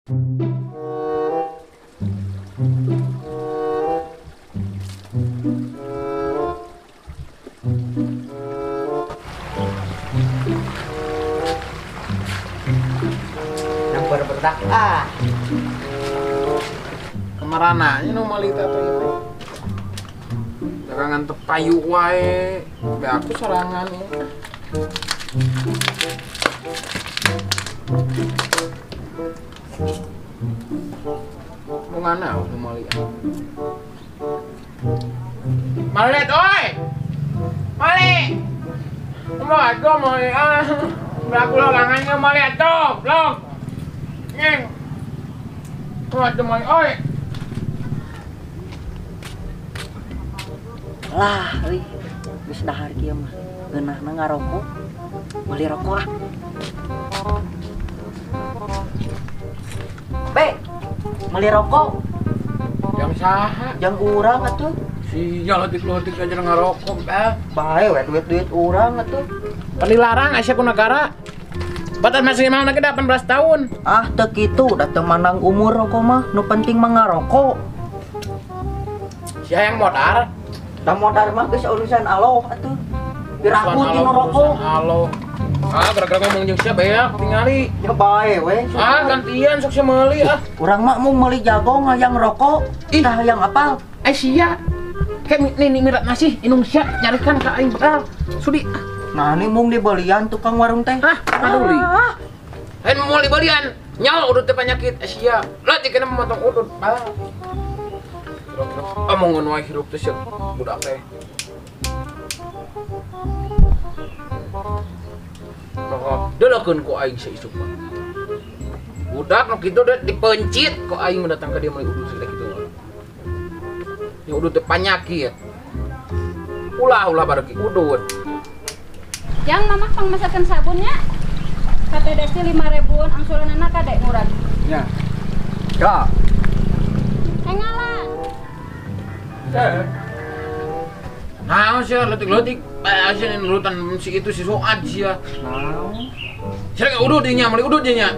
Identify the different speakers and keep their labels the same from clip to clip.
Speaker 1: Nyamper berdak ah.
Speaker 2: Kemarana nya nu meuli teh atuh ieu teh. Dagangan teu payu wae. Be aku sorangan ieu. Mau ngana nu meuli. Malet oi. Mali. Mau atuh meuli ah. Be aku larangannya meuli atuh, blok. Ngeng. Mau atuh meuli oi.
Speaker 1: Lah, euy, geus dahar kieu mah. Geunahna ngarokok. Meuli rokok ah. Be, meuli rokok.
Speaker 2: Jang saha?
Speaker 1: Jang urang atuh.
Speaker 2: Sia leutik-leutik aja ngarokok, be.
Speaker 1: Bae we duit-duit urang atuh.
Speaker 2: Pan dilarang aya ku negara. Batas maksimalna ge 18 tahun.
Speaker 1: Ah, teu kitu, da teu mandang umur rokok mah. Nu penting mah ngarokok.
Speaker 2: Sia yang modar.
Speaker 1: Da modar mah geus urusan Allah atuh. Piraku ti nu rokok.
Speaker 2: Allah. Ah, gara-gara ngomong jeung sia beak tingali.
Speaker 1: Ya bae we.
Speaker 2: Ah, gantian sok sia meuli ah.
Speaker 1: Urang mah mung meuli jagong hayang rokok.
Speaker 2: Ih,
Speaker 1: tah hayang apal.
Speaker 2: Eh sia. Kayak nini mirat nasi inung sia nyarikan ka aing bekal. Sudi.
Speaker 1: Nah, ini mung dibelian tukang warung teh.
Speaker 2: Ah, paduli. Lain mau dibelian. Nyawa udut teh penyakit sia. Lah dikena memotong udut. Ah. Omongan wae hirup teh sia budak teh. Delekeun ku aing sia isuk mah. Budak nu kitu teh dipencit ku aing datang ka dia meuli udut teh kitu. Nya udut teh panyakit. Ulah-ulah bareki udut.
Speaker 3: Yang mamah pangmasakeun sabunnya. Ka Teh Desi 5.000-an angsulanana ka Dek Murad.
Speaker 4: Nya. Ka.
Speaker 3: Engalan.
Speaker 2: Nah, sia leutik-leutik, sia nurutan si itu si Soad sia.
Speaker 4: Naon?
Speaker 2: Sia ge udut dinya, meuli udut dinya.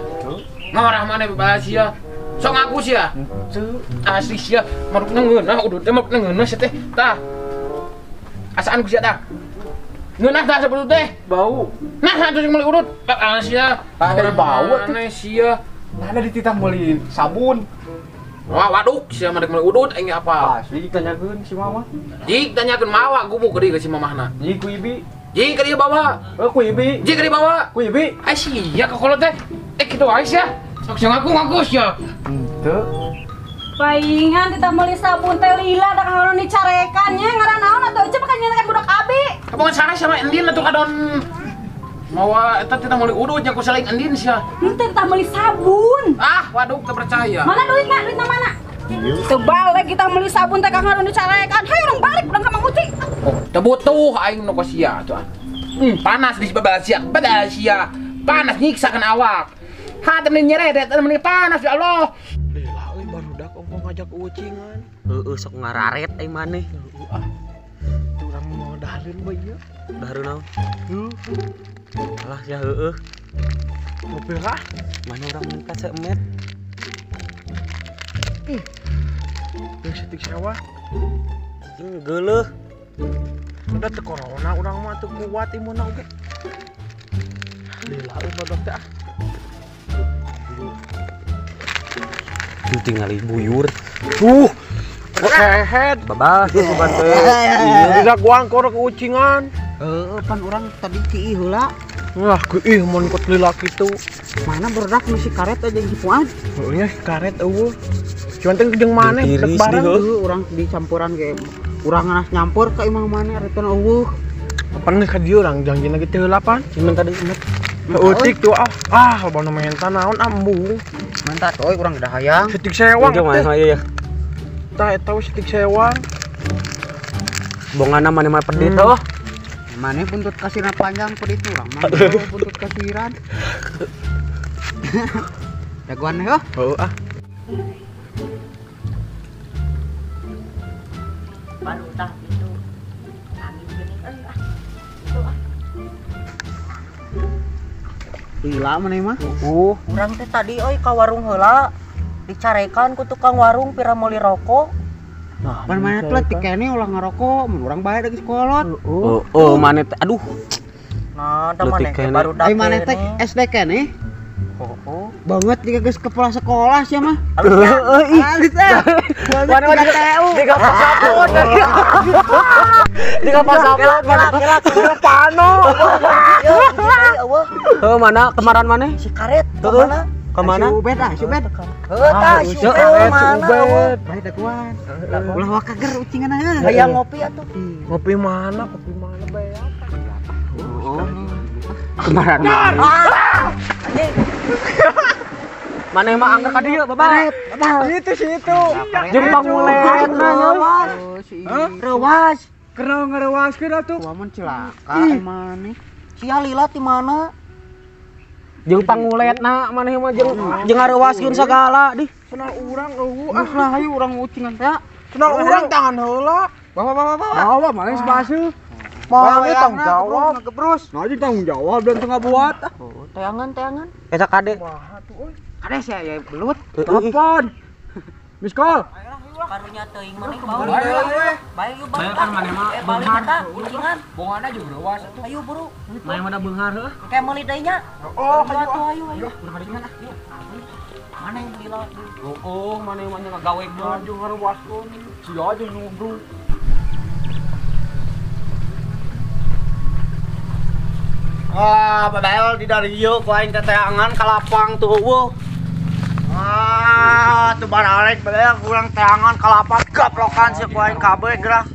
Speaker 2: Ngorah maneh bebas sia. Sok ngaku sia.
Speaker 4: Henteu.
Speaker 2: Asli sia, marukna ngeunah udut teh marukna ngeunah sia teh. Tah. Asaan ku sia tah. Ngeunah tah sabetu teh.
Speaker 4: Bau.
Speaker 2: Nah, atuh sing meuli udut. Ah sia.
Speaker 4: Tah bau atuh
Speaker 2: sia.
Speaker 4: Nah, dititah meuli sabun.
Speaker 2: Wah, waduk sia mah dek meuli udut aing apa?
Speaker 4: Asli ditanyakeun si mama.
Speaker 2: Jik tanyakeun mawa gubuk deui ka si mamahna.
Speaker 4: Jik ku ibi.
Speaker 2: Jik ka dieu bawa.
Speaker 4: Heuh ku ibi.
Speaker 2: Jik ka dieu bawa.
Speaker 4: Ku ibi.
Speaker 2: Ai sia ka kolot teh. Eh kitu wae sia. Sok sia ngaku-ngaku sia.
Speaker 4: Henteu.
Speaker 3: Paingan ditah meuli sabun teh lila da kahono dicarekan nya ngaran naon atuh ece pakai nyeunkeun budak abi.
Speaker 2: Kapongan saha sama Endin atuh kadon mawa eta teh meuli udut nya ku saling Endin sia.
Speaker 3: Henteu tah meuli sabun.
Speaker 2: Ah, waduh teu percaya.
Speaker 3: Mana duitna? Duitna mana? Teu balik kita meuli sabun teh ka ngaron dicarekan. Hayu urang balik urang ka Mang Uci.
Speaker 2: Oh, teu butuh aing nu ka sia atuh. Panas di babal sia, badal sia. Panas nyiksa kan awak. Ha teh meni nyeredet teh meni panas ya Allah.
Speaker 4: Lila euy barudak ongkoh ngajak ucingan.
Speaker 5: Heueuh sok ngararet aing maneh.
Speaker 4: Heueuh ah. Teu urang mau dahareun bae ieu.
Speaker 5: Dahareun naon?
Speaker 4: Heuh.
Speaker 5: Alah sia heueuh.
Speaker 4: Mobil ah.
Speaker 5: Mana urang mangkat seemet.
Speaker 4: Ih. Geus setik sewa.
Speaker 5: Cing geuleuh.
Speaker 4: Udah teu corona urang mah teu kuat imunna oge. Lila euy barudak teh ah.
Speaker 5: Tinggal buyur.
Speaker 4: Tuh. Kehead.
Speaker 5: Babah tuh bantu.
Speaker 4: Tidak guang korok ucingan.
Speaker 1: Heeh, pan urang tadi kiih heula.
Speaker 4: Wah, kiih mun kot lila kitu.
Speaker 1: Mana barudak nu si karet aja jeung si Fuad?
Speaker 4: Heueuh nya karet eueuh. Cuman teh jeung maneh dek bareng
Speaker 1: heueuh urang dicampuran ge. Urang ngenas nyampur ka imah maneh rek eueuh.
Speaker 4: Kapan geus ka dieu urang jangjina ge teh heula pan.
Speaker 5: Cuman tadi emet.
Speaker 4: Eutik tuh ah. Ah, loba nu menta naon ambung.
Speaker 1: Mantap euy urang udah hayang.
Speaker 4: Setik sewang.
Speaker 5: Jeung mana ieu ya?
Speaker 4: Tah eta we setik sewang.
Speaker 5: Bongana maneh mah pedit heuh.
Speaker 1: Maneh buntut kasiran panjang pedit urang mah buntut kasiran. Jagoan heuh.
Speaker 4: Heuh ah.
Speaker 1: Baru tah itu. Angin geuning euy ah. Itu ah. Lila maneh mah.
Speaker 4: Urang
Speaker 1: teh tadi euy ka warung heula. Dicarekan ku tukang warung pira meuli rokok.
Speaker 4: Nah,
Speaker 6: pan maneh teh leutik keneh ulah ngarokok, mun urang bae da geus kolot.
Speaker 5: Oh, maneh teh aduh.
Speaker 1: Nah, da maneh teh baru
Speaker 6: Ai maneh teh SD keneh.
Speaker 1: Oh.
Speaker 6: Banget jika geus kepala sekolah sia mah.
Speaker 5: Heeh, ih.
Speaker 6: Alis ah.
Speaker 5: Mana mah jika pasapun. Jika pasapun mana pano.
Speaker 1: Yo,
Speaker 5: heuh mana kemarin maneh?
Speaker 1: Si karet kemana?
Speaker 5: Kemana?
Speaker 6: Si Ubed ah, si Ubed.
Speaker 1: Heuh tah, si Ubed mana?
Speaker 6: Bae daguan. Ulah wakager ucingan heuh.
Speaker 1: Hayang ngopi atuh.
Speaker 4: Ngopi mana? Kopi mana bae apa?
Speaker 6: Oh. Kemarin maneh.
Speaker 1: Anjing.
Speaker 5: Maneh mah angker ka dieu, Bapak.
Speaker 4: Itu situ.
Speaker 5: Jeung pangulet
Speaker 6: Hah? Rewas.
Speaker 4: Kenal ngerewaskeun atuh.
Speaker 6: Gua mun cilaka maneh.
Speaker 1: Sia lila ti mana?
Speaker 5: Jeung panguletna maneh mah jeung jeung ngarewaskeun sagala dih.
Speaker 4: Kenal urang eueuh ah.
Speaker 6: Lah hayu urang ucingan teh.
Speaker 4: Kenal urang tangan heula.
Speaker 6: Bawa bawa bawa.
Speaker 4: Bawa maneh sebaseuh. Maneh tanggung jawab.
Speaker 6: Ngegebrus.
Speaker 4: Nah, aja tanggung jawab dan tengah buat.
Speaker 1: Oh, teangan-teangan.
Speaker 5: Eta kade.
Speaker 4: Kumaha tuh euy.
Speaker 6: Kade sia ya belut.
Speaker 4: Telepon. Miss call.
Speaker 1: Karunya teuing maneh bau. Bae yuk balik.
Speaker 5: Kan maneh mah
Speaker 1: balik eta ucingan.
Speaker 2: Bongana juga rewas atuh.
Speaker 1: Ayo buru.
Speaker 5: Maneh mah da beunghar heuh.
Speaker 1: Kayak meuli deui nya.
Speaker 4: Oh,
Speaker 1: ayo ayo. Mana yang lila?
Speaker 5: Oh, maneh mah ngagawe
Speaker 4: maju ngarewaskeun. Sia aja ngobrol.
Speaker 6: Ah, padahal di dari ieu ku aing teh teangan ka lapang tuh eueuh. Ah, teu baralek padahal kurang teangan ka lapang gaplokan sih ku aing kabeh gerah.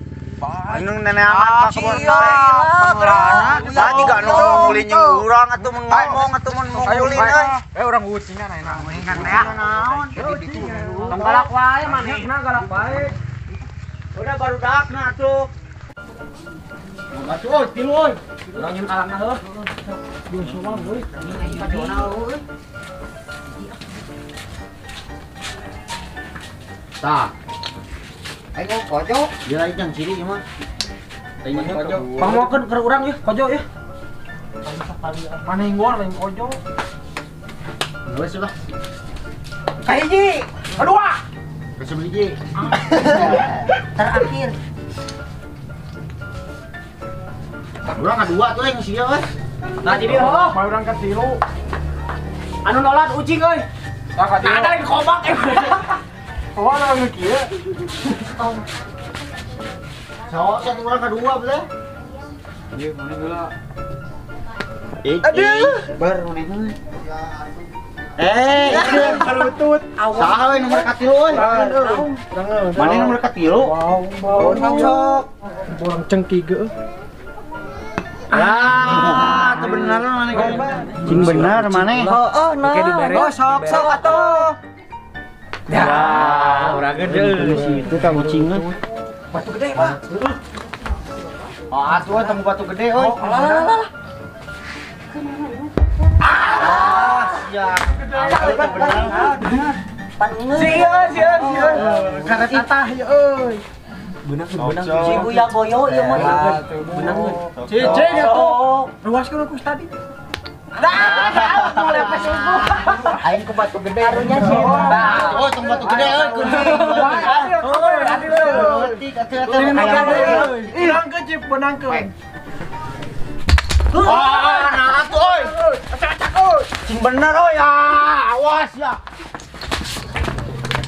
Speaker 6: Anu neneangan ka kebon teh. Pangeurana tadi gak nu ngulin jeung urang atuh mun ngomong atuh mun ngulin euy.
Speaker 4: Eh urang ucingan ayeuna.
Speaker 6: Ucingan teh naon?
Speaker 5: Tong galak wae manehna galak wae.
Speaker 6: Udah baru dakna atuh.
Speaker 5: Batu euy, tilu euy. Urang nyeun kalangna heuh.
Speaker 4: Jeung somang euy.
Speaker 6: Tah. Aing mau kojo. Dia lain yang ciri mah. Aing kojo.
Speaker 5: Pangmokeun keur urang yeuh, kojo yeuh.
Speaker 4: Maneh ngor lain kojo.
Speaker 6: Geus lah.
Speaker 4: Kahiji, kedua.
Speaker 6: Geus hiji.
Speaker 1: Terakhir.
Speaker 6: Urang kadua tuh yang sia euy.
Speaker 5: Nah, jadi heuh.
Speaker 4: Mah urang katilu.
Speaker 5: Anu nolat ucing euy.
Speaker 2: Tah katilu.
Speaker 5: Nah, ada yang kobak eh.
Speaker 4: Oh, anu kieu.
Speaker 6: Sok satu urang kadua beuh.
Speaker 4: Ieu maneh heula.
Speaker 6: Aduh, bar maneh. Eh,
Speaker 4: karutut.
Speaker 6: Saha we nomor katilu euy. Maneh nomor katilu?
Speaker 4: Bau,
Speaker 6: sok.
Speaker 4: Urang cengki ge.
Speaker 6: Ah, itu bener maneh. Cing bener maneh.
Speaker 1: Heeh, nah.
Speaker 4: Oh, sok sok atuh.
Speaker 5: Ya, urang gede.
Speaker 6: Situ ka ucingan.
Speaker 4: Batu gede, Pak.
Speaker 6: Oh, atuh temu batu gede euy.
Speaker 1: Alah alah alah.
Speaker 6: Ah, siap.
Speaker 1: Pangeun.
Speaker 4: Sia, sia, sia. Karet atah ya euy.
Speaker 5: Beunang beunang.
Speaker 1: Si Buya Goyo ieu mah.
Speaker 5: Beunang.
Speaker 4: Cicing atuh. Ruaskeun ku tadi. Dah, mau lepes unggul.
Speaker 6: Aing ku batu gede.
Speaker 1: Karunya sih.
Speaker 6: Oh, temu batu gede euy kunci. Leutik atuh atuh.
Speaker 4: Urang ke cip benangkeun.
Speaker 6: Ah, nah atuh euy.
Speaker 4: Acak-acak euy.
Speaker 6: Cing bener euy ah, awas ya.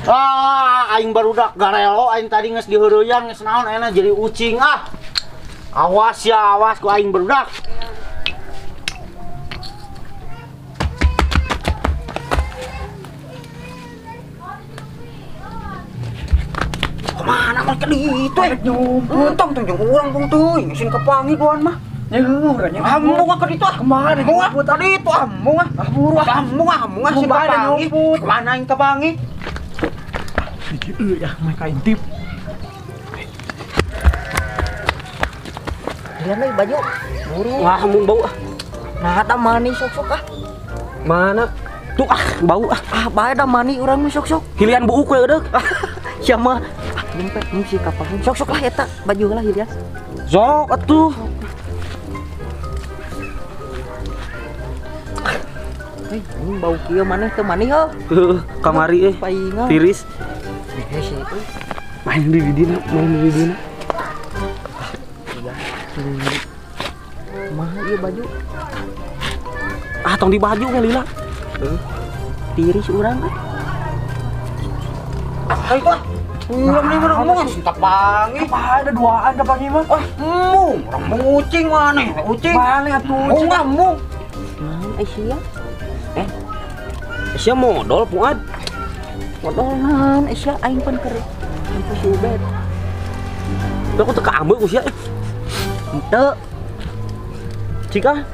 Speaker 6: Ah, aing barudak garelo aing tadi geus diheureuyang geus naon ayeuna jadi ucing ah. Awas ya, awas ku aing barudak.
Speaker 4: Kemana mah ke ditu eh? Nyumput tong tong jeung urang tong teuing sieun kapangi duan mah. Nyeuh urang nya. Amung ah ke ditu ah. Kemana nyumput tadi itu amung ah. Ah buru ah. Amung ah amung ah sieun kapangi. Kemana aing kapangi? Hiji euy ah mah ka intip.
Speaker 1: Lihat euy baju. Buru.
Speaker 5: Wah, amung bau ah.
Speaker 1: Nah, da mani sok-sok ah.
Speaker 5: Mana? Tuh ah, bau ah.
Speaker 1: Ah, bae da mani urang mah sok-sok.
Speaker 5: Hilian buuk we deuk.
Speaker 1: Sia mah. Ah, nyempet ini si kapangi. Sok-sok lah eta baju lah hilian.
Speaker 5: Sok atuh.
Speaker 1: Anjing bau kieu maneh teu mani heuh.
Speaker 5: Heuh, kamari euy. Tiris.
Speaker 1: Hese euy.
Speaker 5: Main di dina, main di dina.
Speaker 1: Kumaha ieu baju?
Speaker 5: Ah, tong di baju ge lila.
Speaker 1: Heuh. Tiris urang ah.
Speaker 4: Ayo ah. Urang nih mana ngomong kapangi.
Speaker 5: Apa ada duaan kapangi mah?
Speaker 4: Ah, embung, urang ucing maneh, ucing.
Speaker 5: Maneh atuh.
Speaker 4: Oh, embung.
Speaker 1: Naon ai sia?
Speaker 5: Sia modal Fuad.
Speaker 1: Modal naon ai sia aing pan keur nempo si Ubed.
Speaker 5: Aku teu kaambeuk ku sia.
Speaker 1: Henteu.
Speaker 5: Cik ah.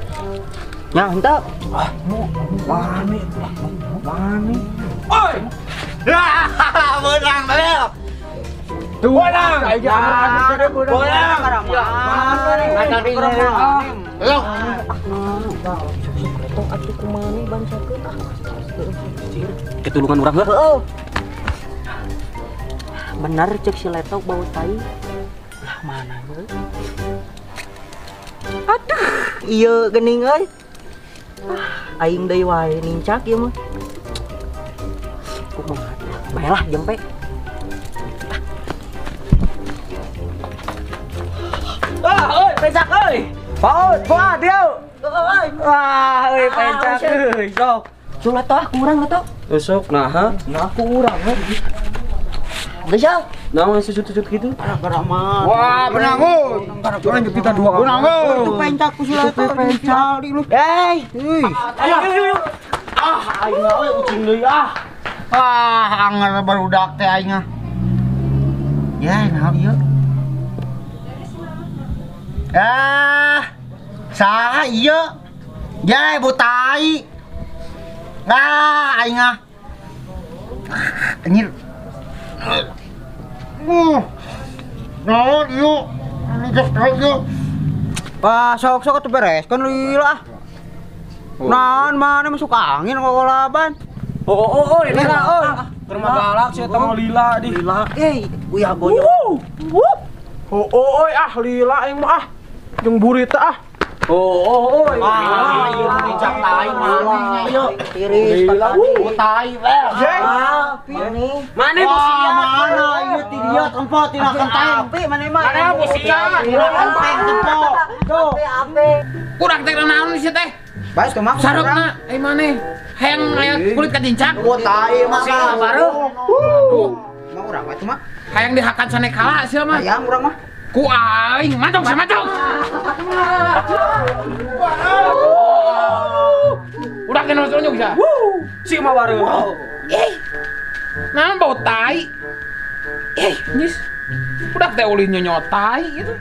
Speaker 1: Nya henteu.
Speaker 4: Ah, maneh, maneh.
Speaker 2: Oi.
Speaker 6: Menang tadi.
Speaker 2: Menang.
Speaker 4: Menang.
Speaker 6: Lo.
Speaker 1: Tong atuh kumaha bangsakeun ah.
Speaker 5: Ketulungan urang heuh.
Speaker 1: Bener cek si Letok bau tai. Lah mana euy? Aduh, ieu geuning euy. Ah, aing deui wae nincak ieu mah. Kumaha? Bae lah jempe.
Speaker 5: Ah, euy, pencak euy. Paut, Fuad yeuh. Wah, euy pencak euy, sok.
Speaker 1: Sulah toh kurang atuh.
Speaker 5: Sok nah,
Speaker 1: nah kurang euy. Geus ya.
Speaker 5: Naon susut-susut gitu?
Speaker 4: Wah, benangun.
Speaker 2: Cuman kita dua.
Speaker 4: Benangun. Itu pencak ku sila teh pencak di lu. Eh,
Speaker 5: Ayo. Ah, aing euy ucing deui ah.
Speaker 6: Ah, anger barudak teh aing ah. Ya, naon ieu? Ah, saha ieu? Ya, butai. Ah, aing ah. Anjir. Naon ieu? Geus ieu.
Speaker 4: Wah, sok-sok atuh beres kan lila ah. Naon mana masuk angin kok laban.
Speaker 5: Oh, lila oh. Keur mah galak sia teh lila di.
Speaker 1: Lila, euy, uyah goyong.
Speaker 2: Oh, ah lila aing mah ah. Jeung burit teh ah.
Speaker 5: Oh,
Speaker 6: Ah, ieu nincak tai maneh ieu.
Speaker 1: Tiris
Speaker 6: Lila, tai we.
Speaker 5: Mane busia
Speaker 6: mana ieu ti dieu tempo tina kenteng.
Speaker 4: Api maneh mah.
Speaker 2: Mana busia?
Speaker 6: Tina kenteng tempo.
Speaker 4: Tuh.
Speaker 1: Ape.
Speaker 2: Kurang teh naon sih teh?
Speaker 4: Bae teu maksud.
Speaker 2: Sarokna ai maneh. Hayang aya kulit kadincak.
Speaker 6: Oh, tai mah.
Speaker 2: Baru. Aduh,
Speaker 4: Mah urang mah itu mah.
Speaker 2: hayang dihakan sanekala sia mah.
Speaker 4: Hayang urang mah.
Speaker 2: Ku aing mantung sia mantung. Udah kena masuk nyuk sia.
Speaker 5: Si mah bareng.
Speaker 2: Eh. Naon bau tai? Eh, nyis. Udah teh ulih nyonyot tai gitu.